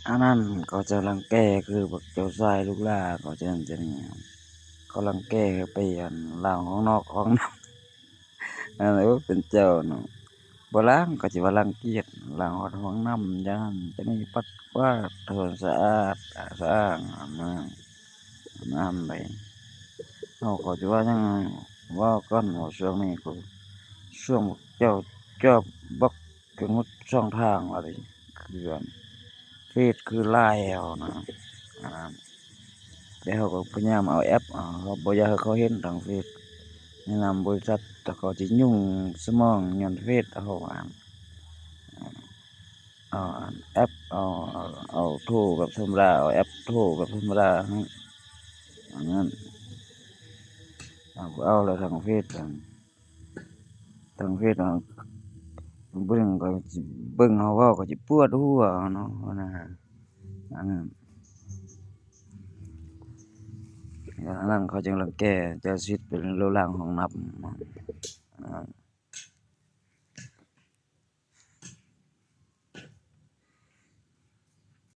ອັນນັ້ນເຂົາເຈົ້າລັງແກຄືພວກເຈົ້າຊາຍລູກຫຼ້າເຂົາເຈົ້ານັ້ນ ເຂົາລັງແກໃຫ້ໄປອັນລ້າງຫ້ອງນອກຫ້ອງນ້ຳ ອັນນັ້ນ ໂອ້ ເປັນເຈົ້າເນາະ ບໍ່ລ້າງກໍຊິວ່າລັງກຽດ ລ້າງຮອດຫ້ອງນ້ຳຢ່າງນັ້ນຢ່າງນີ້ ປັດກວາດໃຫ້ມັນສະອາດສະອ້າງ ອາບນ້ຳ ອາບນ້ຳໄດ້ ເຮົາກໍຊິວ່າຫຍັງ ເວົ້າກ່ອນວ່າຊ່ວງນີ້ກໍ ຊ່ວງພວກເຈົ້າຈອບບັກ ເປັນຫົດຊ່ອງທາງວ່າຕິ ຄືອັນເຟສຄືລາຍເຮົານະ ອັນນັ້ນ ແຕ່ເຮົາກໍພະຍາຍາມເອົາແອັບ ເຮົາບໍ່ຢາກໃຫ້ເຂົາເຫັນທາງເຟສ ແນະນຳບໍລິສັດ ແຕ່ເຂົາຊິຫຍຸ້ງສະໝອງຍ້ອນເຟສເຮົາວ່າ ເອົາອັນແອັບ ເອົາ ເອົາໂທແບບທຳມະດາ ເອົາແອັບໂທແບບທຳມະດາ ອັນນັ້ນ ເອົາ ເອົາແລ້ວທາງເຟສ ທາງເຟສເຮົາເບິ່ງກໍຊິ ເບິ່ງເຮົາເວົ້າກໍຊິປວດຫົວເນາະ ອັນນັ້ນ ອັນນັ້ນ ອັນນັ້ນເຂົາຈຶ່ງລັງແກ ເຈົ້າສິດເປັນໂລລາງຫ້ອງນ້ຳ ອັນນັ້ນ